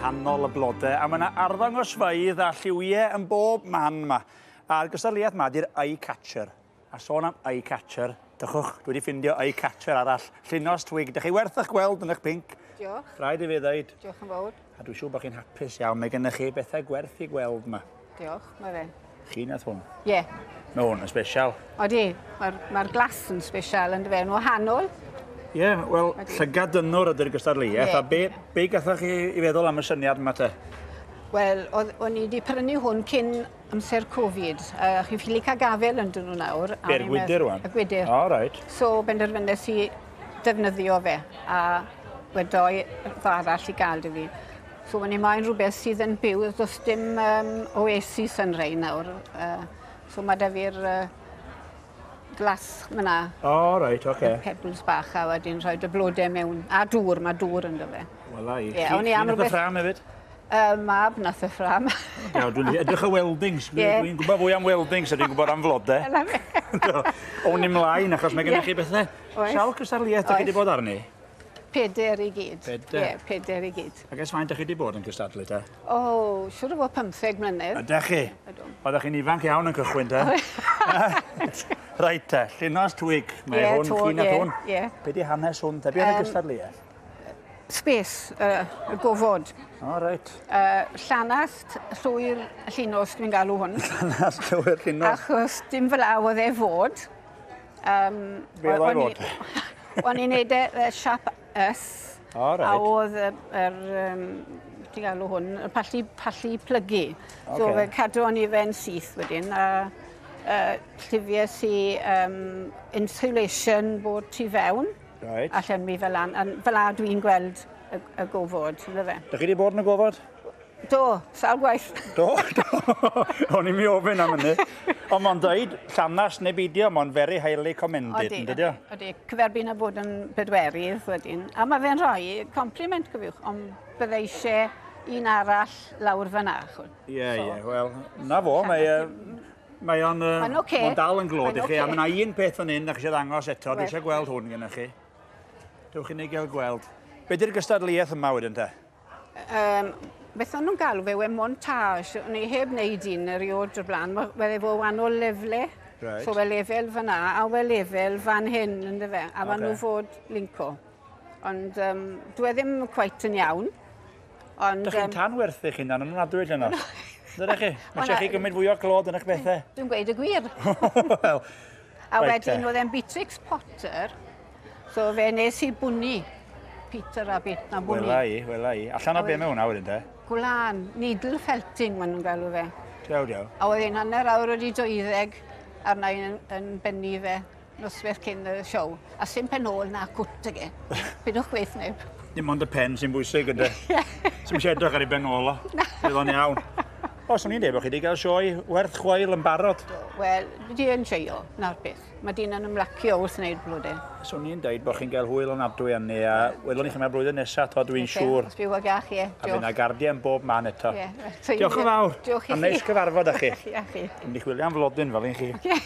Nghanol y blode, a mae yna arddangosfeydd a lliwiau yn bob man yma. A'r gystadleuaeth yma di'r eye catcher. A sôn am eye catcher, dychwch, dwi wedi ffindio eye catcher arall. Llinos Twig, dych chi werth eich gweld yn eich pinc. Diolch. Rhaid i fi ddeud. Diolch yn fawr. A dwi'n siŵr bod chi'n hapus iawn. Mae gennych chi bethau gwerth i gweld yma. Diolch, mae fe. Chi nath hwn? Ie. Yeah. Mae hwn yn special. Odi, mae'r mae glas yn special yn dyfe, yn wahanol. Ie, yeah, wel, llygad dynwr ydy'r gystadleuaeth, yeah. a be, be gathoch chi i feddwl am y syniad yma te? Wel, o'n i wedi prynu hwn cyn amser Covid. Chi'n ffili cael gafel yn dyn nhw nawr. Be'r gwydr rwan? Y gwydr. O, oh, right. So, benderfynes i defnyddio fe, a wedoi arall i gael dy fi. So o'n i moyn rhywbeth sydd yn byw, does dim um, oasis yn rhai nawr. So mae da fi'r glas myna. O, oh, reit, oce. Okay. Pebbles bach a wedyn rhoi y blodau mewn. A dŵr, mae dŵr ynddo fe. Wel, ai. Yeah, o'n i am rhywbeth... ffram hefyd? Mab nath y ffram. Ia, dwi'n edrych y weldings. Yeah. Dwi'n gwybod fwy am weldings a dwi'n gwybod am flodau. O'n i mlaen achos mae gennych chi bethau. Sawl cystadleuaeth ydych chi wedi bod arni? Peder i gyd. Peder? Ie, peder i gyd. Ac ers faint dych chi wedi bod yn cystadlu te? O, siŵr o fod 15 mlynedd. Ydych chi? Ydw. Oeddech chi'n ifanc iawn yn cychwyn te? Reit te, Llinos Twig. Mae Ie, hwn, to, chi nath ie, hwn. ie. Be di hanes hwn te? Be oedd y gystadleuaeth? Space, y gofod. O, reit. Llanast llwyr Llinos dwi'n galw hwn. Llanast llwyr Llinos. Achos dim fel 'a oedd e fod. Um, Be oedd o fod? O'n i'n neud e siap S. O, reit. A oedd yr, yr um, ti'n galw hwn, y pallu, pallu plygu. Okay. So fe cadw o'n i fe'n syth wedyn, a llifies i um, insulation bod tu fewn. Right. A llenwi fel lan. A fel la dwi'n gweld y, y gofod, ynddo fe. Dych chi wedi bod yn y gofod? Do, sawl gwaith. Do, do. O'n i'n mi ofyn am hynny. Ond mae'n dweud, llanast neu beidio, mae'n very highly commended, yn dydi o? Odi, cyferbyn â bod yn bedwerydd wedyn. A mae fe'n rhoi compliment, cofiwch, ond bydde eisiau un arall lawr fyna. Ie, ie, wel, na fo, mae... Mae o'n Mae'n ocê. Mae'n dal yn glod Mae'n i chi, a ocê. mae yna un peth fan hyn da chi eisiau ddangos eto, dwi Wel. eisiau gweld hwn gennych chi. Dewch i ni gael gweld. Be di'r gystadleuaeth yma wedyn te? Um, beth o'n nhw'n galw fe, we montage. O'n i heb wneud un erioed o'r blaen. Wedd e fo wahanol lefle. Reit. So we lefel fyna a we lefel fan hyn, ynddo fe. A maen Ocê. nhw fod linco. Ond um, dwi e ddim cweit yn iawn. Ond, Dych chi'n tanwerthu chi'n hunan yn ofnadwy Llinos. Dydych chi? Mae eisiau chi gymryd fwy o glod yn eich bethau. Dwi'n gweud y gwir. Wel, A reit wedyn te. oedd e'n Beatrix Potter, so fe nes i bwni Peter Rabbit na bwni. Wela i, wela i. Allan o be mae hwnna wedyn te? Gwlân, needle felting maen nhw'n galw fe. Diaw, diaw. A oedd e'n hanner awr wedi deuddeg arna i yn, yn benni fe noswaith cyn y siow. A sim pen ôl na cwt ag e. Pidwch gweith neb. Dim ond y pen sy'n bwysig ynddo. Sim eisiau edrych ar ei ben ôl o. Bydd o'n iawn. O, swn i'n dweud bod chi wedi cael sioe werth chweil yn barod. Wel, dwi yn joio, na'r beth. Mae dyn yn ymlacio wrth wneud blodau. Swn i'n dweud bod chi'n cael hwyl ofnadwy arni, a welwn ni chi mewn blwyddyn nesaf, to, dwi'n siŵr. Os byw ag iach, ie. A fydd yna gardiau yn bob man eto. Ie. Diolch yn fawr. Diolch i A chi. neis cyfarfod â chi. Diolch i chi. Dwi'n mynd i chwilio am flodyn fel un chi. Ie.